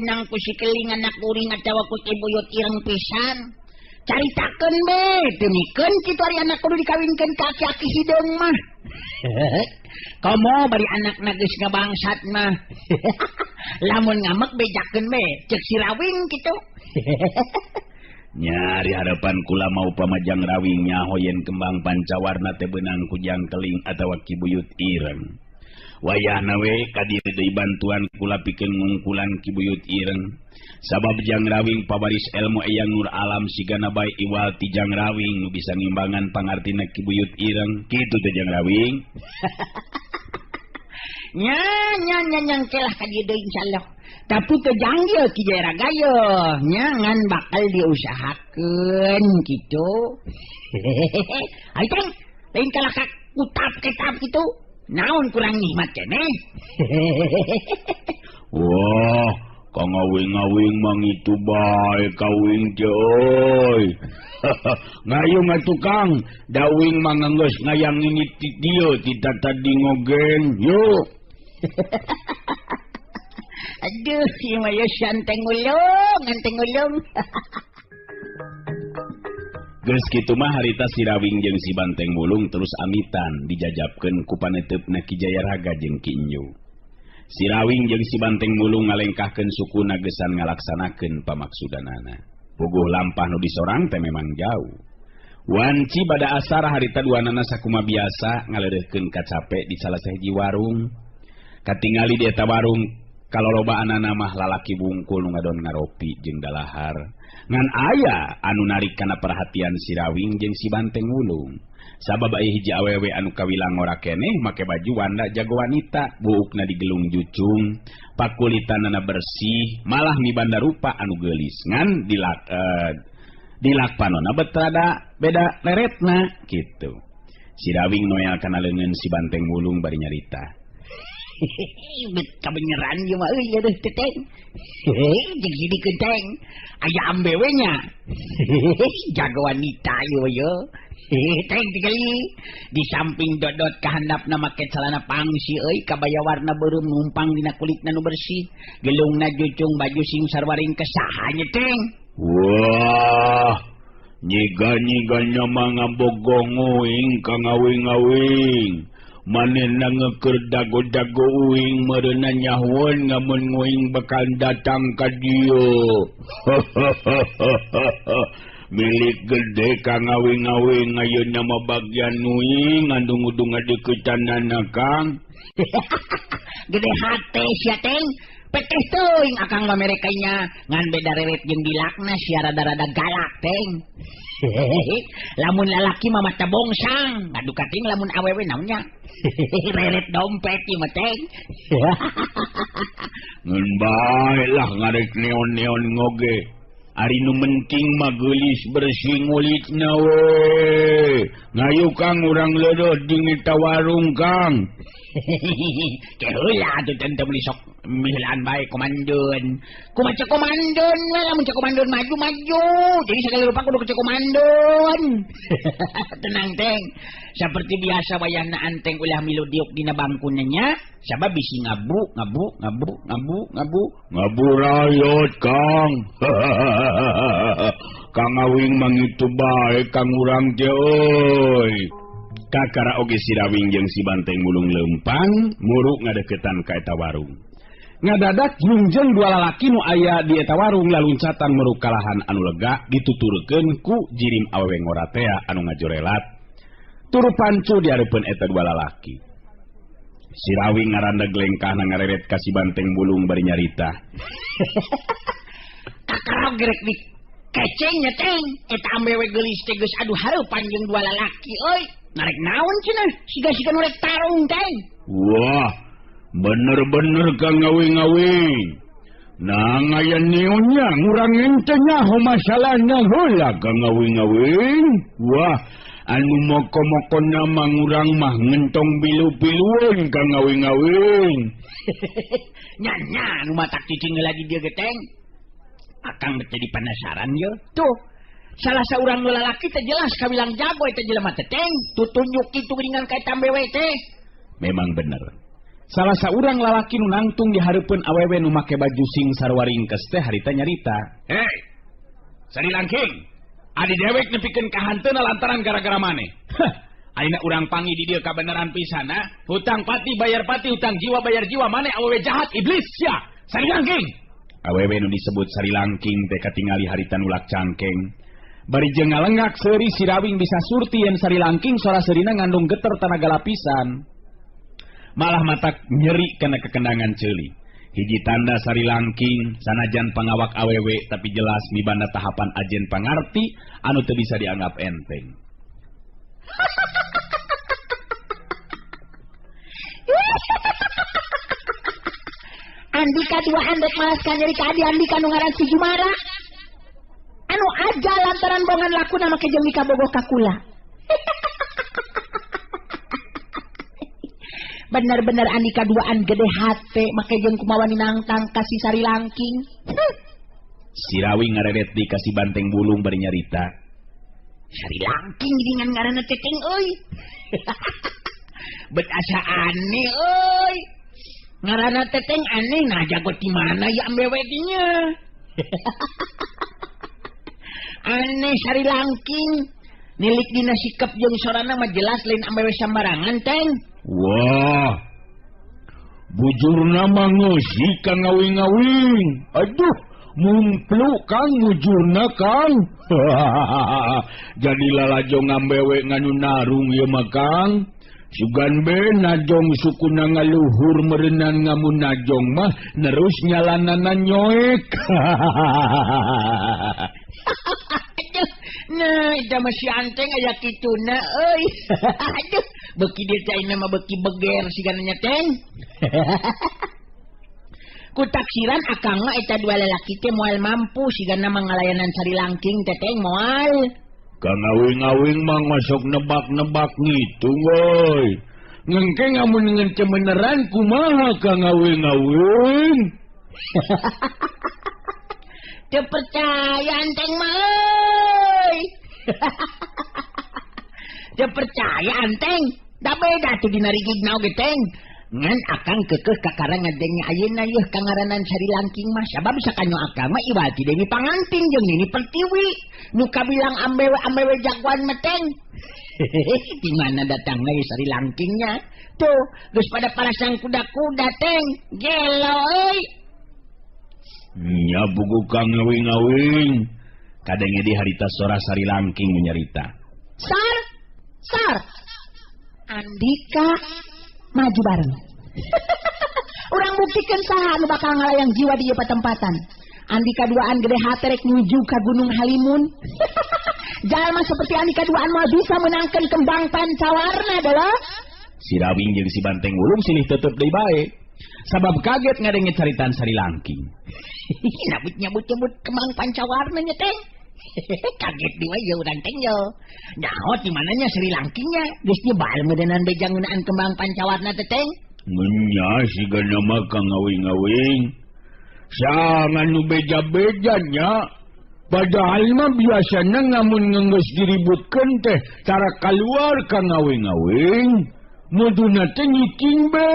benang ku si keling anak kuring atawa ku Ki Buyut Ireng pisan. Caritakeun be, teu mikeun kitu ari anak kudu dikawinkeun ka aki-aki hideung mah. Komo bari anakna geus ngabangsat mah. Lamun ngamek bejakeun be, ceuk si Rawing kitu. Nya ari harapan kula mau pamajang Rawing nyaho yen kembang pancawarna teh beunang ku Jang Keling atawa Ki Buyut Ireng. Wayahna we ka dieu deui bantuan kula pikeun ngungkulan Ki Buyut Ireng. Sabab Jang Rawing pabaris elmu Eyang Nur Alam sigana bae iwal ti Jang Rawing nu bisa ngimbangan pangartina Ki Buyut Ireng. Kitu teh Jang Rawing. Nya nya nya nyang kelah ka dieu deui insyaallah. Tapi teu janggil Ki Jayaraga ye, nya ngan bakal diusahakeun kitu. Ayo teh, lain kalah ka kutap ketap kitu. Naon kurang nikmat keneh. Wah, kang ngawing-ngawing mang itu bae kawing teh euy. Ngayung atuh Kang, dawing mah geus ngayang ini ti dieu ti tadi ngogeng. Yuk. Aduh, ieu mah ye santeng ulung, anteng ulung. Geus kitu mah harita si Rawing jeung si Banteng Wulung terus amitan dijajabkeun ku paneuteup Ki Jayaraga jeung Ki Enju. Si Rawing jeung si Banteng Wulung ngalengkahkeun sukuna gesan ngalaksanakeun pamaksudanana. Puguh lampah nu disorang teh memang jauh. Wanci bada asar harita duanana sakuma biasa ngaleureurkeun kacape di salah sahiji warung. Katingali di eta warung kalolobaanana mah lalaki bungkul nu ngadon ngaropi jeung dalahar. Ngan aya anu narik kana perhatian si Rawing jeung si Banteng Wulung. Sabab aya hiji awewe anu kawilang ngora keneh make baju wanda jago wanita, buukna digelung jucung, pakulitanana bersih, malah mibanda rupa anu geulis ngan dilakpanona betrada beda leretna kitu. Si Rawing noel kana leungeun si Banteng Wulung bari nyarita. Bet kabeneran ieu mah euy aduh teteng. Jeung sidikeun teng. Aya ambewe nya. Jago wanita ieu ye. Teng tingali di samping dodot kahandapna make celana pangsi euy kabaya warna beureum numpang dina kulitna nu bersih. Gelungna jucung baju sing sarwaring kesaha nya teng. Wah, nyiga-nyiganya mah ngabogong uing ka ngawing-ngawing. Manehna ngeukeur dago-dago uing meureunna nyahueun ngamun nguing bakal datang ka dieu. Milik gede ka ngawing-ngawing ayeuna mah bagian uing ngandung-udung ngadeuketanana Kang. Gede hate sia teng. Peteh teuing akang mah mere kainya ngan beda rewet jeung dilakna sia rada-rada galak teng. Lamun lalaki mah mata bongsang, ngadu kating lamun awewe naonnya. Reret dompet ieu mah teng. Ngan bae lah ngarek neon-neon ngoge. Ari nu penting mah geulis bersih ngulitna we. Ngayu Kang urang leureut jeung eta warung Kang. Keheula atuh teu meuli sok mihelaan bae komandon. Kumaha cek komandon we lamun cek komandon maju-maju. Jadi sagala rupa kudu cek komandon. Tenang teng. Seperti biasa wayahna anteng ulah milu diuk dina bangkuna nya, sabab bisi ngabu ngabu ngabu ngabu ngabu ngabu rayot Kang. Kang Awing mangitu bae kang urang teh euy. Kakara oge si Rawing jeung si Banteng Wulung leumpang muruk ngadeukeutan ka eta warung. Ngadadak jungjeng dua lalaki nu aya di eta warung laluncatan meruk kalahan anu lega dituturkeun ku jirim awewe ngora tea anu ngajorelat. Turu pancu dihareupeun eta dua lalaki. Si Rawing ngarandeg lengkahna ngareret ka si Banteng Wulung bari nyarita. Kakara gerek di kecengnya teng, eta ambewe geulis teh geus adu hareupan jeung dua lalaki euy. Narek naon cenah? Siga-siga nu rek tarung teng. Wah, bener-bener kang ngawing-ngawing. Nah ngaya neonnya ngurang ente nyaho masalahna heula kang ngawing-ngawing. Wah, anu moko-moko nama ngurang mah ngentong bilu-bilueun kang ngawing-ngawing. Nya nya nu matak cicing heula di dieu ge teng. Akang teh jadi penasaran ye. Tuh, salah seorang lalaki teh jelas kawilang jago eta jelema teh teng. Tutunjuk kitu geuningan ka eta ambewe teh. Memang bener. Salah saurang lalaki nu nangtung di hareupeun awewe nu make baju sing sarua ringkes teh harita nyarita. Hei, Sari Langking, adi dewek nepikeun ka hanteuna lantaran gara-gara maneh. Heh, ayeuna urang panggih di dieu kabeneran pisan ha. Hutang pati bayar pati, hutang jiwa bayar jiwa, maneh awewe jahat iblis sia. Sari Langking. Awewe nu disebut Sari Langking teh katingali harita nulak cangkeng. Bari jeung ngalengak seuri si Rawing bisa surti yen Sari Langking sora seurina ngandung geter tanaga lapisan. Malah matak nyeri kana kekendangan ceuli. Hiji tanda Sari Langking sanajan pangawak awewe tapi jelas mibanda tahapan ajen pangarti anu teu bisa dianggap enteng. Andika duaan rek malas kanyeri ka adi Andika nu ngaran si Jumara. Anu aja lantaran bongan lakuna make jeung kabogoh ka kula. Bener-bener Andika duaan gede hate make jeung kumawani nangtang ka si Sari Langking. Si Rawing ngareret di ka si Banteng Bulung bari nyarita. Sari Langking dengan ngaranna teteng euy. Bet asa aneh euy. Ngaranna teteng aneh nah jago di mana ya ambewe dinya. Aneh Sari Langking. Nilik dina sikap jeung sorana mah jelas lain ambewe sambarangan teng. Wah, bujurna mah ngeusi ka ngawing-ngawing. Aduh, mumpluk Kang bujurna Kang. Jadi lalajo ngambewe nganu narung ieu mah Kang. Sugan be najong sukuna ngaluhur meureunan ngamun najong mah nerus nyalanana nyoek. Aduh, nah eta mah si Anteng aya kituna euy. Aduh, beuki dieu teh ayeuna mah beuki beger sigana nya teng. Ku taksiran akang mah eta dua lalaki teh moal mampu sigana mah ngalayanan Sari Langking teh teng moal. Kang ngawing-ngawing mah masuk nebak-nebak ngitung euy. Ngengke ngamun ngence beneran kumaha Kang ngawing-ngawing. Teu percaya Anteng mah euy. Teu percaya Anteng, da beda tuh dina rigigna oge teng. Ngan akang kekeh kakara ngadenge ayeuna yeuh kangaranan Sari Langking mah sabab sakanyo akang mah iwati Dewi Pangantin jeung Nini Pertiwi nu kabilang ambewe-ambewe jagoan mah teng. Di mana datangna ieu Sari Langkingnya? Tuh, geus pada parasang kuda-kuda teng. Gelo euy. Nya buku Kang ngawing-ngawing. Kadenge di harita sora Sari Langking menyarita. Sar, sar. Andika maju bareng. Urang buktikan saha anu bakal ngalayang jiwa di ieu patempatan. Andika duaan gede hate rek nuju ka Gunung Halimun. Jalma seperti Andika duaan mah bisa menangkeun kembang pancawarna adalah. Si Rawing jeung si Banteng Wulung silih tetep deui bae. Sabab kaget ngadenge caritaan Sari Langking. Nyabut nyabut-nyabut kembang pancawarna nya teh. Kaget di wae urang teh yo. Nyaho di mananya Sri Langkingnya? Geus nyebal meureunnan beja ngeunaan kembang pancawarna teh teng. Nya sigana mah Kang ngawing-ngawing. Sangan nu beja-beja nya. Padahal mah biasana ngamun geus diributkeun teh tara kaluar Kang ngawing-ngawing. Muduna teh nyiking be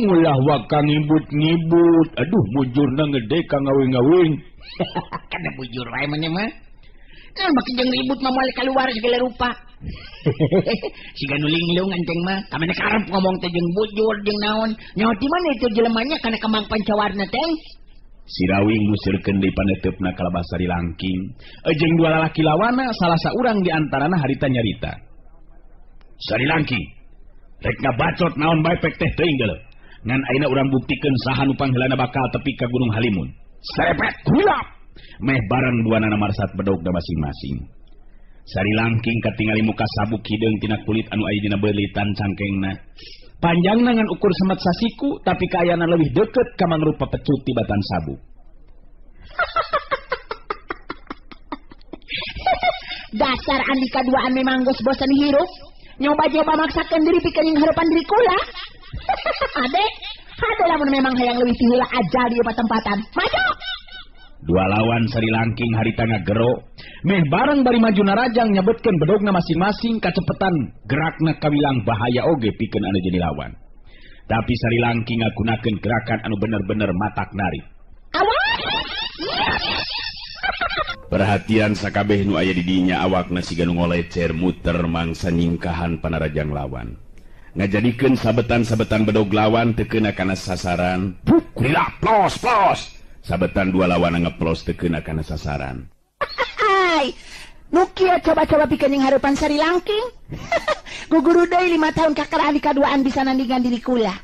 ulah waka ngibut-ngibut. Aduh mujurna gede Kang ngawing-ngawing. Kana bujur wae maneh mah. Nah, baki jeung ribut mah moal kaluar segala rupa. Siga nu linglung Anteng mah, kamana karep ngomong teh jeung bujur jeung naon. Nyaho di mana itu jelemanya kana kembang pancawarna teng. Si Rawing ngusirkeun deui paneuteup-na kalabah Sari Langking. Jeung dua lalaki lawana salah saurang di antarana harita nyarita. Sari Langking, rek ngabacot naon bae pek teh teuing geuleuh. Ngan ayeuna urang buktikeun saha nu pangheulana bakal tepi ka Gunung Halimun. Serepet kulap. Meh bareng dua nana marsat bedogna masing-masing. Sari Langking katingali muka sabuk hideung tina kulit anu aya dina beulitan cangkengna. Panjangna ngan ukur semet sasiku tapi kaayana leuwih deukeut ka mangrupa pecut tibatan sabuk. Dasar Andika duaan memang geus bosan hirup. Nyoba-nyoba maksakeun diri pikeun harapan diri kula. Ade, ade lamun memang hayang leuwih ti heula aja di patempatan. Maju. Dua lawan Sari Langking harita ngagero. Meh bareng bari maju narajang nyebutkeun bedogna masing-masing kacepetan gerakna kawilang bahaya oge pikeun anu jadi lawan. Tapi Sari Langking ngagunakeun gerakan anu bener-bener matak narik. Perhatian sakabeh nu aya di dinya awakna siga nu ngolecer muter mangsa nyingkahan panarajang lawan. Ngajadikeun sabetan-sabetan bedog lawan teu keuna kana sasaran. Puk, plos plos. Sabetan dua lawan ngeplos teu keuna kana sasaran. Hai. Nu kieu coba-coba pikeun jeung hareupan Sari Langking. Guguru deui 5 tahun kakara ahli kaduaan bisa nandingan diri kula.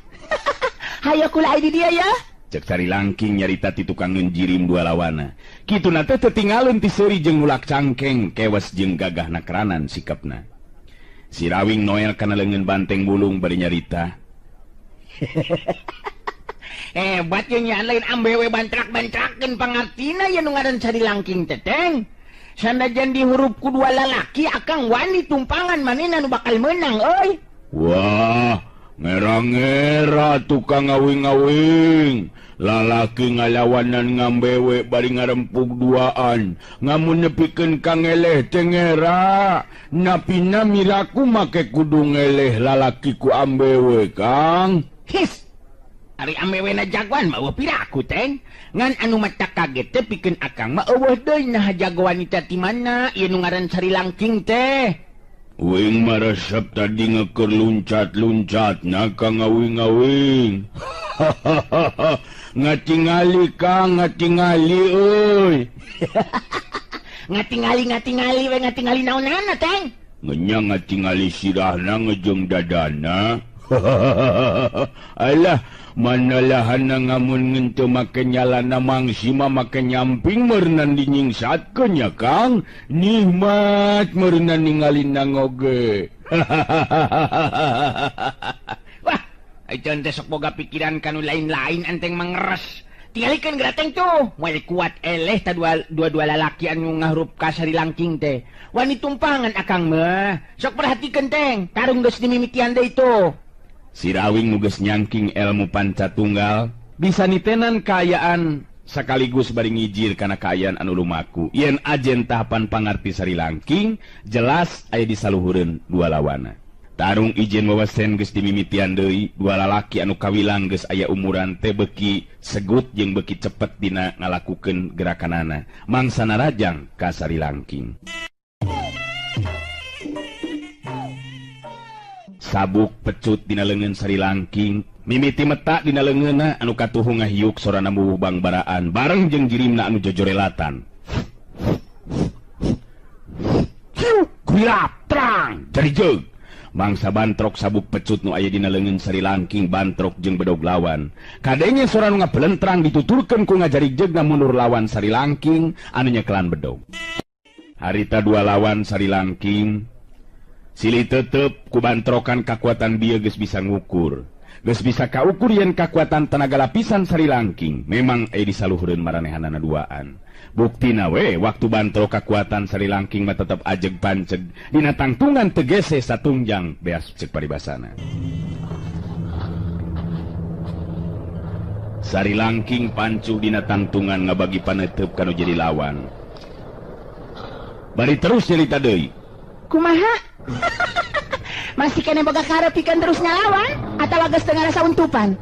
Hayo kula ai di dieu ya. Cek Sari Langking nyarita ti tukang ngeunjirim dua lawana. Kituna teh teu tinggalun ti seuri jeung nulak cangkeng, kewas jeung gagah nakranan sikapna. Si Rawing noel kana leungeun banteng bulung bari nyarita. Hebat ye nya lain ambewe bantrak-bantrakeun pangartina ye nu ngaran Sari Langking teh teng. Sanajan dihurup ku dua lalaki akang wani tumpangan manehna nu bakal menang euy. Wah, ngera-ngera tukang ngawing-ngawing. Lalaki ngalawanan ngambewe bari ngarempug duaan. Ngamun nepikeun ka ngeleh teh ngera. Napina miraku make kudu ngeleh lalaki ku ambewe, Kang. His. Ari ambewena jagoan mah eueuh piraku teng. Ngan anu mata kaget teh pikeun akang mah eueuh deui nah jagoan wanita ti mana ieu nu ngaran Sari Langking teh. Wing maresep tadi ngeukeun luncat-luncat na ka ngawing-ngawing. Ngatingali Kang, ngatingali euy. Ngatingali ngatingali we ngatingali naonana teng? Ngenya ngatingali sirahna ngejeung dadana. Alah, manalahana ngamun ngenteu make nyalana mangsima make nyamping meureunan dinyingsatkeun nya Kang. Nikmat meureunan ningalina ngoge. Wah, acan teh sok boga pikiran kanu lain-lain anteng mangeres. Tingalikeun gerateng tuh, moal kuat eleh ta dua-dua lalaki anu ngahurup ka Sari Langking teh. Wani tumpangan akang mah. Sok perhatikeun teng, tarung geus dimimitian deui tuh. Si Rawing nu geus nyangking ilmu panca tunggal bisa nitenan kaayaan sekaligus bari ngijir kana kaayaan anu lumaku. Yen ajen tahapan pangarti Sari Langking jelas aya di saluhureun dua lawana. Tarung ijen wawasen geus dimimitian deui, dua lalaki anu kawilang geus aya umuran teh beuki segut jeung beuki cepet dina ngalakukeun gerakanana. Mangsa narajang ka Sari Langking. Sabuk pecut dina leungeun Sari Langking, mimiti meta dina leungeunna anu katuhu ngahiuk sorana mubuh bangbaraan bareng jeung jirimna anu jojorelatan. Hiuk gulap trang jadi jeug. Mangsa bantrok sabuk pecut nu aya dina leungeun Sari Langking bantrok jeung bedog lawan. Kadenge sora nu ngabelentrang dituturkeun ku ngajari jeugna mundur lawan Sari Langking anu nyekelan bedog. Harita dua lawan Sari Langking silih tetep ku bantrokan kakuatan bieu geus bisa ngukur. Geus bisa kaukur yen kakuatan tenaga lapisan Sari Langking memang aya di saluhureun maranehanana duaan. Buktina we waktu bantrok kakuatan Sari Langking mah tetep ajeg panceg dina tangtungan tegese satungjang beas cek paribasana. Sari Langking pancuh dina tangtungan ngabagi panetep kanu jadi lawan. Bari terus nyarita deui. Kumaha? Masih kene boga karep pikeun terus ngalawan atawa geus teu ngarasa untupan?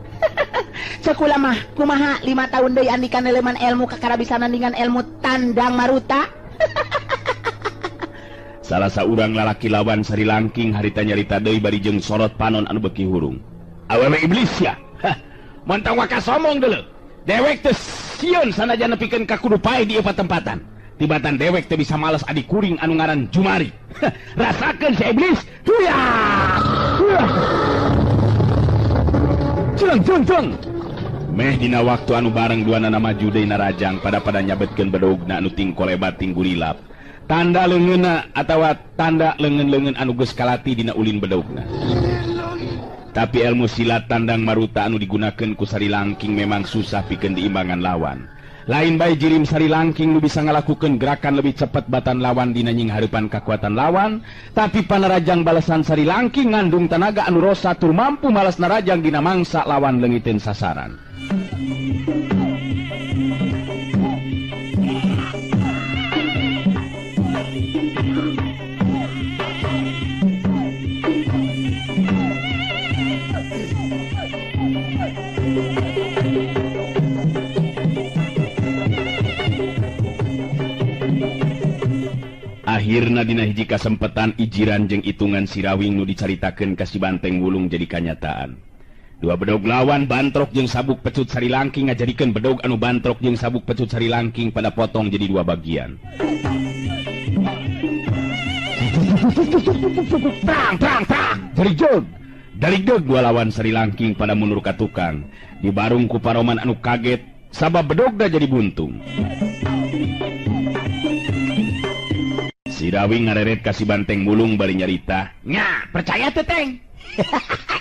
Cek kula mah kumaha 5 tahun deui andika neuleman ilmu kakara bisa nandingan ilmu tandang maruta. Salah saurang lalaki lawan Sari Langking harita nyarita deui bari jeung sorot panon anu beuki hurung. Awewe iblis ya. Montong waka somong deuleu. Dewek teh sieun sanajan nepikeun ka kudu paeh di ieu patempatan. Tibatan dewek teh bisa males adik kuring anu ngaran Jumari. Rasakeun si iblis. Huyah! Huyah! Jeng jeng jeng. Meh dina waktu anu bareng dua nana maju deui narajang pada-pada nyabetkeun bedogna anu tingkolebat tinggulilap. Tanda leungeunna atawa tanda leungeun-leungeun anu geus kalati dina ulin bedogna. Tapi ilmu silat tandang maruta anu digunakeun ku Sari Langking memang susah pikeun diimbangan lawan. Lain bae jirim Sari Langking nu bisa ngalakukeun gerakan lebih cepat batan lawan dina nying hareupan kakuatan lawan, tapi panarajang balasan Sari Langking ngandung tanaga anu rosa tur mampu malas narajang dina mangsa lawan leungiteun sasaran. Akhirna dina hiji kasempetan ijiran jeung itungan Sirawing nu dicaritakeun ka si Banteng Wulung jadi kanyataan. Dua bedog lawan bantrok jeung sabuk pecut Sari Langking ngajadikeun bedog anu bantrok jeung sabuk pecut Sari Langking pada potong jadi dua bagian. Prang prang prang dari jog dari deg dua lawan Sari Langking pada mundur ka tukang dibarung ku paroman anu kaget sabab bedogna jadi buntung. Sirawing ngareret ka si Banteng Wulung bari nyarita, "Nya, percaya teu Teng?"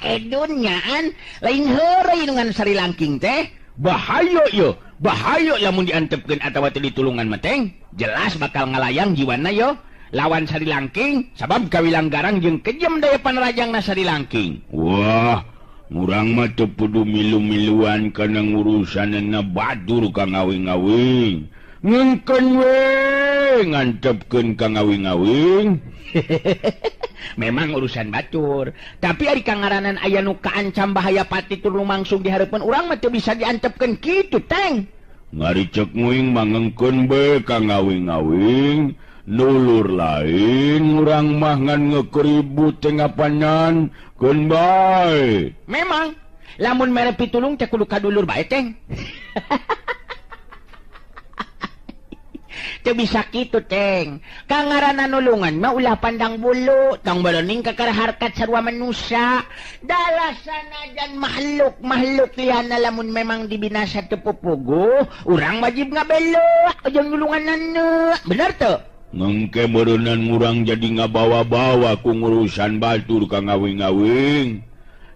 Edun nyaan lain heureuy nu ngan Sari Langking teh. Bahaya yo, bahaya lamun diantepkeun atawa teu ditulungan mah Teng. Jelas bakal ngalayang jiwana yo. Lawan Sari Langking sabab kawilang garang jeung kejem daya panrajangna Sari Langking. Wah, urang mah teu kudu milu-miluan kana ngurusanna batur ka ngawing-ngawing. Ngengkeun we ngantepkeun ka ngawing-ngawing. Memang urusan batur, tapi ari kangaranan aya nu kaancam bahaya pati tur lumangsung di hareupeun urang mah teu bisa diantepkeun kitu Teng. Ngaricek nguing mah ngengkeun be ka ngawing-ngawing. Nulur lain urang mah ngan ngekeribut teh ngapanan keun bae. Memang lamun mere pitulung teh kudu kadulur bae Teng. Teu bisa kitu Teng. Kangaranan nulungan mah ulah pandang bulu, tong boloning kakara harkat sarua manusia. Dalah sanajan makhluk-makhluk liana lamun memang dibinasa teu pupuguh, urang wajib ngabelo jeung nulunganana. Bener teu? Ngengke meureunnan urang jadi ngabawa-bawa ku ngurusan batur ka ngawing-ngawing.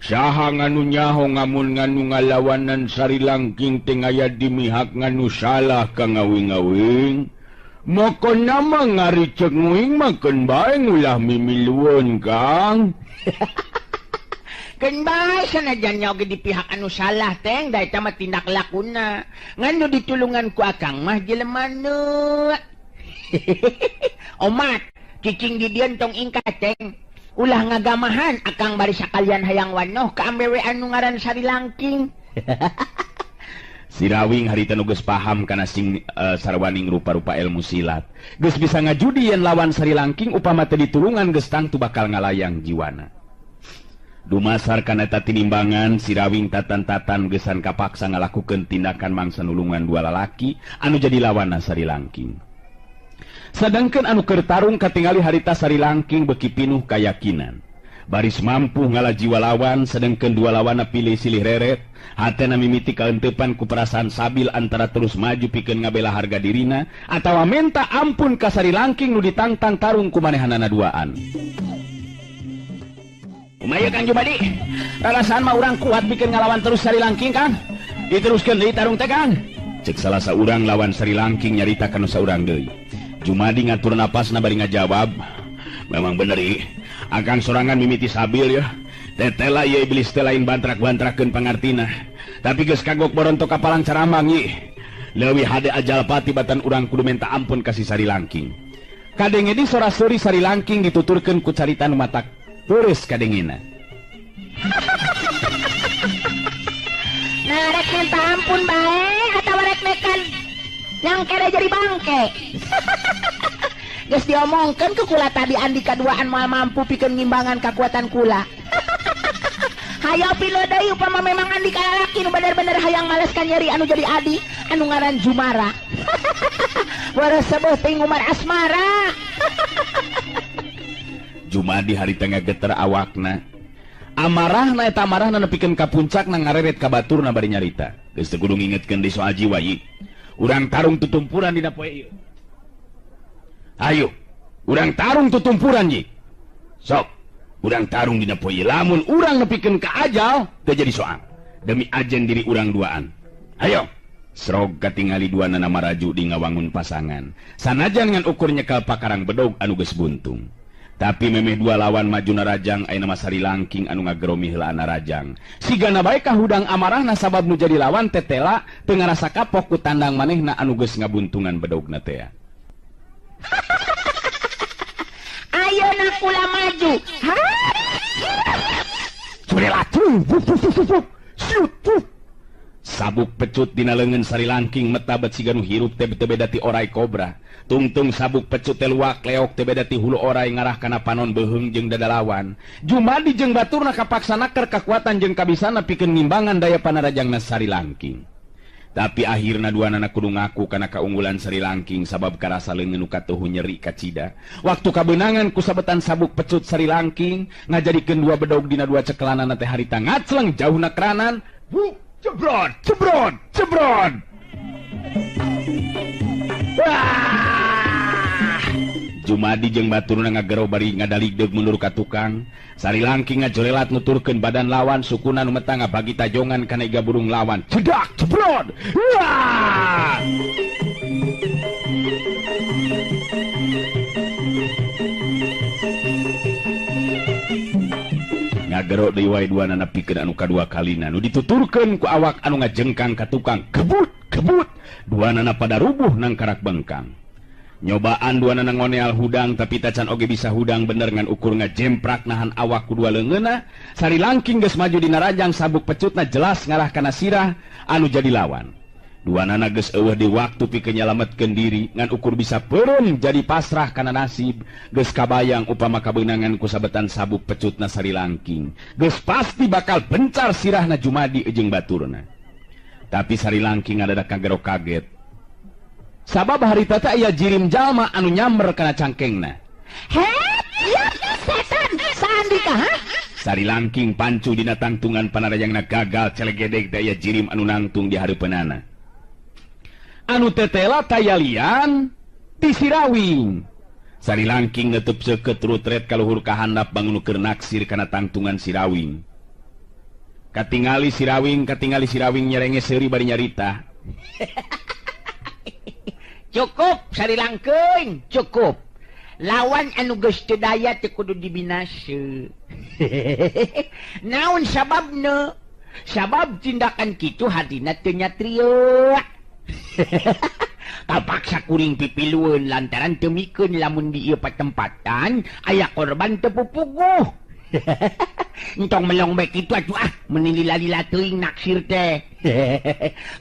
Saha nganu nyaho ngamun nganu ngalawanan Sari Langking teh aya di mihak nganu salah ka ngawing-ngawing. Mokona mah ngaricek nguing mah keun bae ulah mimilueun Kang. Keun bae sanajan nya oge di pihak anu salah Teng, da eta mah tindak lakuna. Ngan nu ditulungan ku akang mah jelema nu. Omat, cicing di dieu tong ingkah Teng. Ulah ngagamahan akang bari sakalian hayang wanoh ka ambewe anu ngaran Sari Langking. Sirawing harita nu geus paham kana sing sarwaning rupa-rupa ilmu silat. Geus bisa ngajudi yen lawan Sari Langking upama teu ditulungan geus tangtu bakal ngalayang jiwana. Dumasar kana eta tinimbangan Sirawing tatan-tatan geusan kapaksa ngalakukeun tindakan mangsa nulungan dua lalaki anu jadi lawanna Sari Langking. Sedangkan anu keur tarung katingali harita Sari Langking beuki pinuh kayakinan. Baris mampu ngalah jiwa lawan, sedangkan dua lawanna pilih silih reret. Hatena mimiti kaenteupan ku perasaan sabil antara terus maju pikeun ngabela harga dirina atawa menta ampun ka Sari Langking nu ditangtang tarung ku manehanana duaan. Kumaha Kang Jumadi? Rarasaan mah urang kuat pikeun ngalawan terus Sari Langking Kang. Diteruskeun deui tarung teh Kang. Cek salah saurang lawan Sari Langking nyarita ka nu saurang deui. Jumadi ngatur napasna bari ngajawab, "Memang bener ih, akang sorangan mimiti sabil ya. Tetela ieu iblis teh lain bantrak-bantrakeun pangartina. Tapi geus kagok borontok ka palang caramang ih. Leuwih hade ajal pati batan urang kudu menta ampun ka si Sari Langking." Kadenge di sora seuri Sari Langking dituturkeun ku carita nu matak teureus kadengena. Nah, rek minta ampun bae atawa rek mekan yang kere jadi bangke. Geus diomongkeun ku kula tadi andika duaan moal mampu pikeun ngimbangan kakuatan kula. Hayo pilo deui upama memang andika lalaki nu bener-bener hayang maleskan nyeri anu jadi adi anu ngaran Jumara. Waras sebeuh teuing Umar Asmara. Jumadi harita ngageter awakna. Amarahna eta amarahna nepikeun ka puncakna ngareret ka baturna bari nyarita. Geus teu kudu ngingetkeun deui soal jiwa ieu. Urang tarung tutumpuran dina poe ieu. Ayo, urang tarung tutumpuran ye. Sok, urang tarung dina poe ieu. Lamun urang nepikeun ka ajal, teu jadi soal. Demi ajen diri urang duaan. Ayo. Srog katingali dua nana maraju di ngawangun pasangan. Sanajan ngan ukur nyekel pakarang bedog anu geus buntung. Tapi memeh dua lawan maju narajang ayeuna mah Sari Langking anu ngageromi heulaan narajang. Sigana bae kahudang amarahna sabab nu jadi lawan tetela teu ngarasa kapok ku tandang manehna anu geus ngabuntungan bedogna teh. Ayeuna kula maju. Sabuk pecut dina leungeun Sari Langking metabet siga nu hirup teh teu beda ti orai kobra. Tungtung sabuk pecut teh luak leok teh beda ti hulu orai ngarah kana panon beuheung jeung dada lawan. Jumadi jeung baturna kapaksa naker kakuatan jeung kabisana pikeun ngimbangan daya panarajangna Sari Langking. Tapi akhirna duanana kudu ngaku kana kaunggulan Sari Langking sabab karasa leungeun nu katuhu nyeri kacida. Waktu kabeunangan ku sabetan sabuk pecut Sari Langking ngajadikeun dua bedog dina dua cekelanana teh harita ngacleng jauhna keranan. Jebrot, jebrot, jebrot. Wah! Jumadi jeung baturna ngagero bari ngadaligdeug mundur ka tukang. Sari Langking ngajorelat nuturkeun badan lawan, sukuna nu metang ngabagi tajongan kana iga burung lawan. Cedak, jebrot. Wah! Ngagero deui wae duanana pikeun anu kadua kalina nu dituturkeun ku awak anu ngajengkang ka tukang. Kebut, kebut. Duanana pada rubuh nangkarak bengkang. Nyobaan duanana ngoneal hudang tapi tacan oge bisa hudang bener ngan ukur ngajemprak nahan awak ku dua leungeunna. Sari Langking geus maju dina rajang sabuk pecutna jelas ngarah kana sirah anu jadi lawan. Duanana geus eueuh di waktu pikeun nyalametkeun diri ngan ukur bisa peureum jadi pasrah kana nasib. Geus kabayang upama kabeunangan ku sabetan sabuk pecutna Sari Langking geus pasti bakal bencar sirahna Jumadi jeung baturna. Tapi Sari Langking ngadadak kagero kaget sabab harita teh aya jirim jalma anu nyamber kana cangkengna. Het, ya setan, sandika ha? Sari Langking pancu dina tangtungan panarajangna gagal celegedeg teh aya jirim anu nangtung di hareupeunana. Anu tetela tayalian ti Sirawing. Sari Langking neutup seukeut rutret kaluhur ka handap bangun keur naksir kana tangtungan Sirawing. Katingali Sirawing, katingali Sirawing nyerenge seuri bari nyarita. Cukup Sari Langking, cukup. Lawan anu geus teu daya teu kudu dibinasa. Naon sababna? Sabab tindakan kitu hatina teu nyatria. Kapaksa kuring pipilueun lantaran teu mikeun lamun di ieu patempatan aya korban teu pupuguh. Entong melong bae kitu atuh ah, meuni lila-lila teuing naksir teh.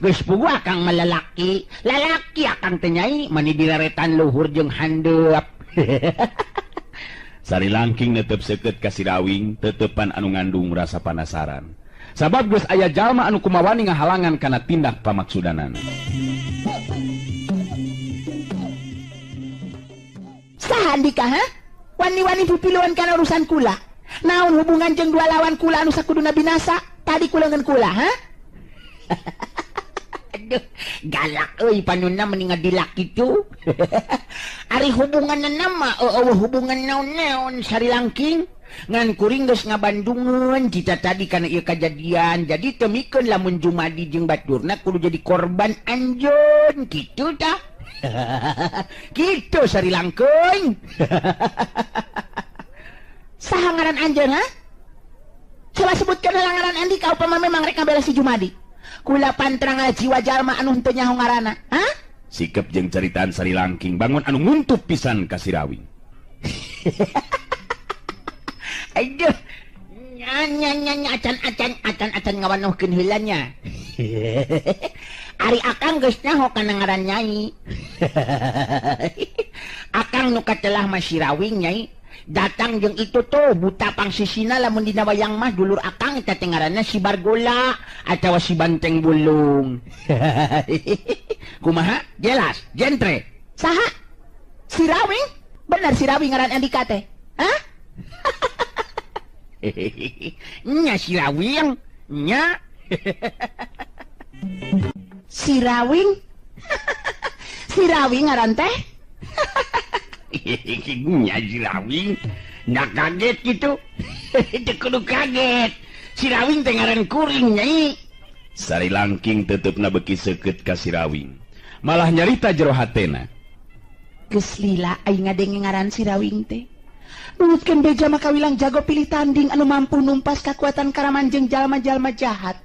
Geus puguh akang mah lalaki, lalaki akang teh nyai meuni direretan luhur jeung handeup. Sari Langking netep seukeut ka Sirawing teuteupan anu ngandung rasa panasaran. Sabab geus aya jalma anu kumawani ngahalangan kana tindak pamaksudanana. Saha andika ha? Wani-wani pipiluan kana urusan kula. Naon hubungan jeung dua lawan kula anu sakuduna binasa? Tadi kula ngan kula ha? Aduh, galak euy panonna meni ngadilak kitu. Ari hubunganna mah eueuh hubungan naon-naon Sari Langking. Ngan kuring geus ngabandungeun cita tadi kana ieu kajadian. Jadi teu mikeun lamun Jumadi jeung baturna kudu jadi korban anjeun kitu tah. Kitu Sari Langking. Saha ngaran anjeun ha? Coba sebutkeun heula ngaran andika upama memang rek ngabela si Jumadi. Kula pantrang jiwa jalma anu henteu nyaho ngaranna, ha? Sikep jeung caritaan Sari Langking bangun anu nguntup pisan ka Sirawing. Aduh, nya nya nya acan acan acan acan ngawanohkeun heula nya. Ari akang geus nyaho kana ngaran nyai. Akang nu katelah mah Sirawing nyai. Datang jeung itu tuh buta pangsisina lamun dina wayang mah dulur akang eta teh ngaranna si Bargola atawa si Banteng Bulung. Kumaha? Jelas, jentre. Saha? Sirawing? Bener Sirawing ngaran andika teh? Hah? Nya Sirawing, nya. Sirawing? Sirawing ngaran teh? Nya Sirawing, nggak kaget gitu. Teu kudu kaget. Sirawing teh ngaran kuring nyai. Sari Langking tetepna beuki seukeut ka Sirawing. Malah nyarita jero hatena. Geus lila aing ngadenge ngaran Sirawing teh. Nurutkeun beja maka wilang jago pilih tanding anu mampu numpas kakuatan karaman jeung jalma-jalma jahat.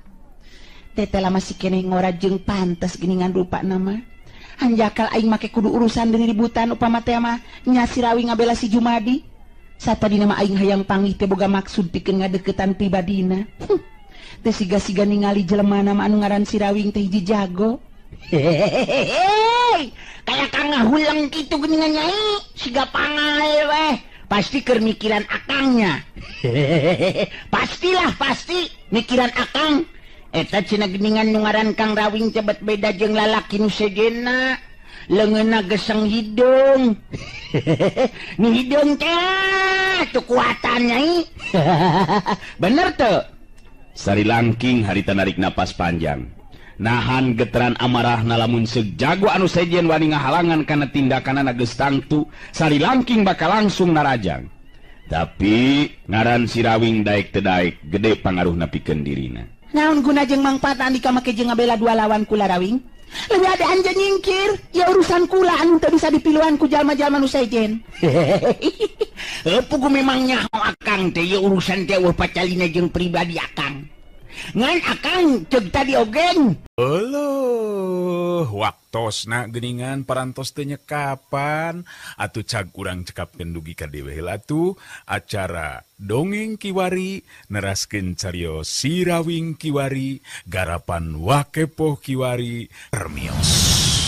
Teteh masih keneh ngora jeung pantes geuningan rupa nama. Hanjakal aing make kudu urusan deui ributan upama teh mah nya Sirawing ngabela si Jumadi. Satadina mah aing hayang panggih teh boga maksud pikeun ngadeukeutan pribadina. Teu siga-siga ningali jelema nama anu ngaran si Rawing teh hiji jago. Hehehe, kayak kang ngahulang kitu geuningan nyai, siga pangal weh. Pasti keur mikiran akangnya. Hehehe, pastilah pasti mikiran akang. Eta cenah geuningan nu ngaran Kang Rawing teh bet beda jeung lalaki nu sejenna. Leungeunna geseng hidung. Nu hidung teh tuh kuatan nyai. Bener teu? Sari Langking harita narik napas panjang. Nahan geteran amarahna lamun seug jago anu sejen wani ngahalangan kana tindakanana geus tangtu, Sari Langking bakal langsung narajang. Tapi ngaran si Rawing daek teu daek gede pangaruhna pikeun dirina. Naon guna jeung mangpaatna andika make jeung ngabela dua lawan kula Rawing? Leuwih ade anjeun nyingkir, ya urusan kula anu teu bisa dipiluan ku jalma-jalma nu sejen. Pugu memang nyaho akang teh ieu urusan teh eueuh pacalina jeung pribadi akang. Ngan akang ceuk tadi ogen. Euleuh, waktosna geuningan parantos teh nyekapan atuh cag urang cekapkeun dugi ka dewe heula atuh acara dongeng kiwari neraskeun carios Si Rawing kiwari garapan Wakepoh kiwari permios.